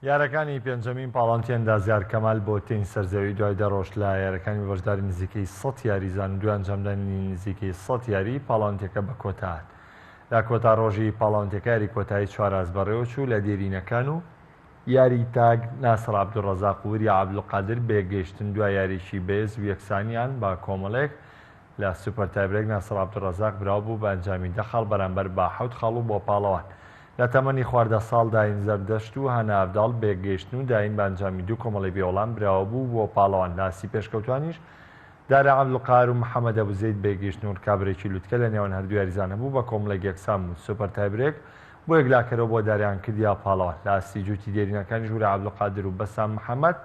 یارەکانی پێنجەمین پاڵاوتی ئەندازیار کەمال بۆ تێنس سەرزەوی دوای دە ڕۆژ لە یارەکانی بە بەشداری نزیکەی سەد یاریزان و دوای ئەنجامدانی نزیکەی سەد یاری پاڵاوتیەکە بە کۆتا هات. لە کۆتا ڕۆژی پاڵاوتیەکە یاری کۆتایی چواراز بەڕێوەچوو لە دێرینەکان و یاری تاک ناسڕ عەبدولڕەزاق و وریا عەبدولقادر بەیەکگەیشتن دوای یاریی بەێز و یەکسانیان بە کۆمەڵێک لە سوپەر تایبرێک ناسڕ عەبدولڕەزاق براوە بوو بە ئەنجامی دە خاڵ بەرامبەر بە حەوت خاڵ و بۆ پاڵەوان لە تەمەنی خوار دە ساڵ داین زەردەشت و هانا ئەڤداڵ بەیەکگەیشتن و داین بە ئەنجامی دوو کۆمەڵەی بێوەڵام براوە بوو بۆ پاڵەوان لە ئاستی پێشکەوتوانیش دارا عەبدولقاهر و محەمەد ئەبوزەید بەیەکگەیشتن و ڕکابەرێکی لوتکە لە نێوان هەردوو یاریزان هەبوو بە کۆمەڵێک یەکسان بوون سوپەر تایبرێک بۆ یەکلاکەرەوە بۆ داریان کردیە پاڵەوان لە ئاستی جووتی دێرینەکانیش ورە عەبدولقادر و بەسام محەمەد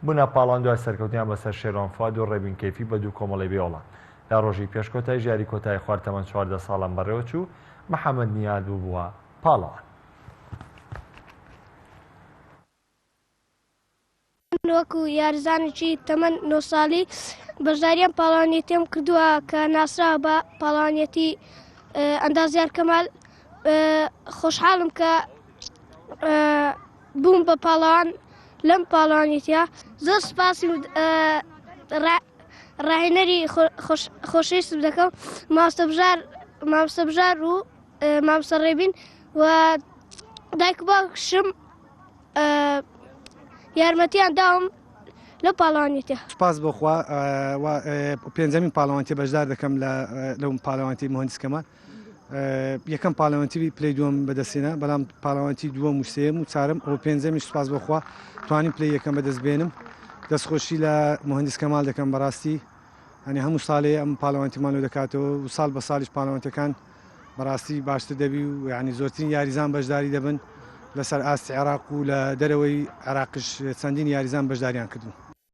بوونە پاڵەوان دوای سەرکەوتنیان بەسەر شێروان فواد و ڕێبین کەیفی بە دوو کۆمەڵەی بێ وەڵام. لە ڕۆژی پێش کۆتاییش یاری کۆتایی خوار تەمەن 14 ساڵان بەڕێوەچوو، محەمەد نیاد بووبووە پاڵەوان. من وەکو یاریزانێکی تەمەن نۆ ساڵی بەشداری ئەم پاڵەوانێتیەم کردووە کە ناسراوە بە پاڵەوانێتی ئەندازیار کەمال خۆشحاڵم کە بووم بە پاڵەوان لەم پاڵەوانێتیە زۆر سپاسی ڕاهێنەری خۆشەویستم دەکەم مامۆستا بژار مامۆستا بژار و مامۆستا ڕێبین و دایک و باوکشم یارمەتیان داوم لەو پاڵەوانێتیە. سوپاس بۆ خوا پێنجەمین پاڵەوانێتی بەشدار دەکەم لە لەو پاڵەوانێتی مهندس کەمال یەکەم پاڵەوانێتی پلەی دووەم بەدەستهێنا بەڵام پاڵەوانێتی دووەم و سێیەم و چوارەم ئەو پێنجەمیش سوپاس بۆ خوا توانیم پلەی یەکەم بەدەست بێنم دەستخۆشی لە مهندس کەمال دەکەم بەڕاستی ئەنی هەموو ساڵێ ئەم پاڵەوانێتیمان لۆ دەکاتەوە و ساڵ بە ساڵیش پاڵەوانێتیەکان بەڕاستی باشتر دەبی و یعنی زۆرترین یاریزان بەشداری دەبن لەسەر ئاستی عێراق و لە دەرەوەی عێراقیش چەندین یاریزان بەشداریان کردوون.